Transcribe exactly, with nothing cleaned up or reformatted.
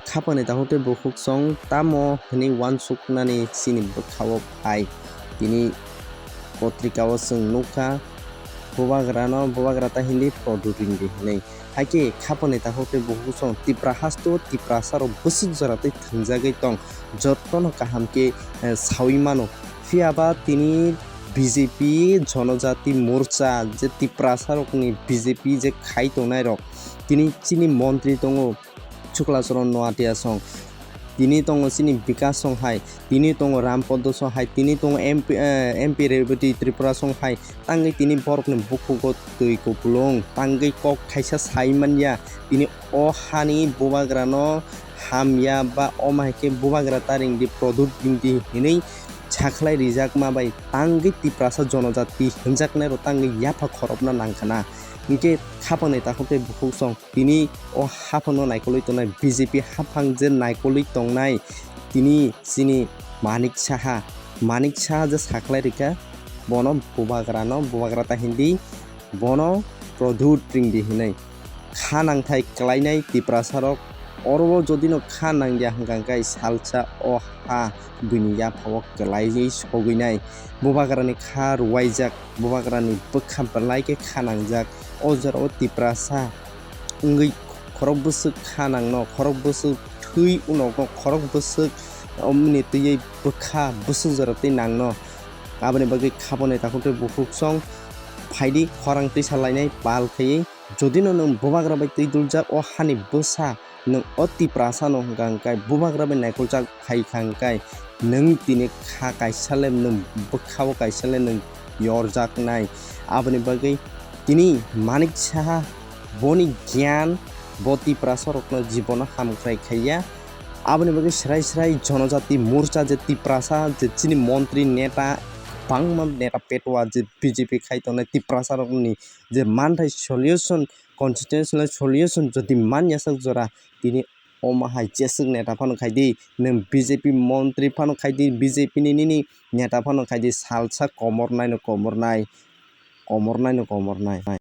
Khapani takhuk tei bukhuksong tamo hwnwi uansuknani chini bwkhao phai. Tini potrikao chwng nukha, bubagrano, bubagra ta hindi product ringdi hwnwi. Haikhe khapani takhuk tei bukhuksong Tipra hasto Tiprasarok bwswk jora tei thwngjagwi tong, jotono kaham khe, eh, saui mano. Phiya ba tini B J P Jonojati Morcha je Tiprasarokni B J P je khai tongnairok, tini chini montri tongo Chuklacharan Noatia song, tini tongo chini Bikas song hai, tini tongo Ram Poddo song hai, tini tongo M P, eh, M P Rebati Tripura song hai, tangwi tini borokni bukhugo twi kupulung tangwi kok thaisa sai manya, tini o hani bubagrano hamya ba omo hai khe bubagra ta ringdi, product ringdi hinwi sakhlai rijakma bai tangwi Tiprasa Jonojati hinjaknairok tangwi yapha khorokna nangkhana. Hinkhe khapangni takhuk tei bukhuksong tini o haphangno naikolwi tongnai, B J P haphang je naikolwi tongnai tini chini Manik Saha, Manik Saha je sakhlai rikha, bono bubagrano, bubagra ta hindi, bono product ringdi hinwi. Kha nangthai kwlainai Tiprasarok, oro o jodino kha nangya hwnkha hwnkhe salsa o ha buini yaphao kwlaiwi sogwinai. Bubagrani kha rwuaijak, bubagrani bwkha belai khe kha nangjak. O jorao Tiprasa wngwi khorok bwswk kha nangno, khorok bwswk thwi unokno, khorok bwswk omoni twiwi bwkha bwswk jora twi nangno. Aboni bagwi khapangni takhuk tei bukhuksong phaidi khorang twisa lainai pal khaiwi. Jodino nwng bubagra bai twi duljak o hani bwsa, nwng o Tiprasano hwnkha hwnkhe bubagra bai naikoljak phaikha hwnkhe nwng tini kha kaisa le nwng bwkhao kaisa le nwng yorjaknai. Aboni bagwi tini Manik Saha boni giyan bo Tiprasarokno jibono hamkrai khaiya. Aboni bagwi srai srai Jonojati Morcha je Tiprasa je chini montri neta bangma neta petwa je B J P khai tongnai Tiprasarokni je manthai solution, constitutional solution jodi manya sak jora tini omo hai jeswk neta phano khaidi, nwng B J P montri phano khaidi, B J P ni nini neta phano khaidi, salsa komornai no komornai, komornai no komornai.